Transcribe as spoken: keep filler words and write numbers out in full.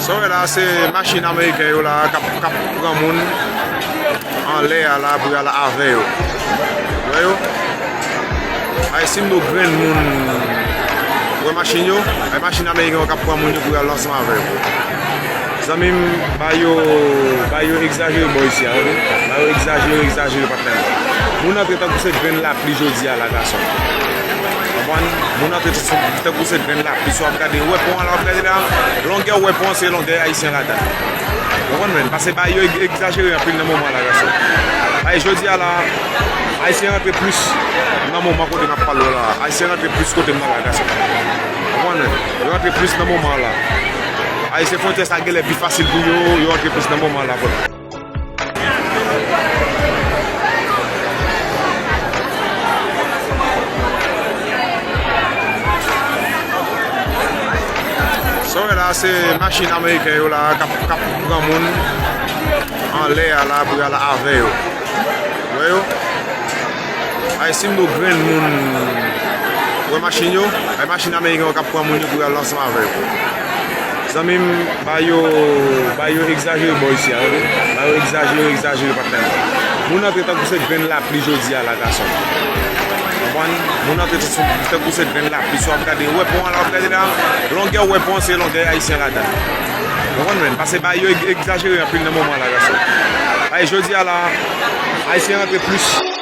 Sa w wè la, se machin ameriken yo la k ap, k ap pran moun anlè a la pou y al avè yo. Ou wè yo? Ay, si m di w grenn moun, ou wè machin yo? Ay, machin ameriken yo k ap pran moun yo pou y al ansanm avè yo. Zanmi m, ba yo, ba yo egzajere bò isi a, tande? Ba yo egzajere, egzajere, patnè m. Moun antre tankou se grenn lapli jodi a la, gason. Konprann? Moun antre tankou se grenn lapli. Si w ap gade, ou wè pon an la, w ap gade la, longè ou wè pon an, se longè ayisyen ladan. Ou konprann, menn? Paske ba yo eg-, egzajere anpil nan moman an la, gason. Ay, jodi a la, ayisyen rantre plis nan moman kote m ap pale w la. Ayisyen rantre plis kote m nan la, gason. Ou konprann, menn? Yo rantre plis nan moman an la. Ayisyen, fwontyè sa genlè pi fasil pou yo, yo rantre plis nan moman an la, frè. Sa w wè la, se machin ameriken yo la k ap, k ap pran moun anlè a la pou y al avè yo. Ou wè yo? Ay, si m di w grenn moun, ou wè machin yo? Ay, machin ameriken yo k ap pran moun yo pou y al ansanm avè yo. Zanmi m, ba yo, ba yo egzajere bò isi a, tande? Ba yo egzajere, egzajere, patnè m. Moun antre tankou se grenn lapli jodi a la, gason. Konprann? Moun antre tankou, tankou se grenn lapli. Si w ap gade, ou wè pon an la, w ap gade la, longè ou wè pon an, se longè ayisyen ladan. Ou konprann, menn? Paske ba yo eg-, egzajere anpil nan moman an la, gason. Ay, jodi a la, ayisyen rantre plis.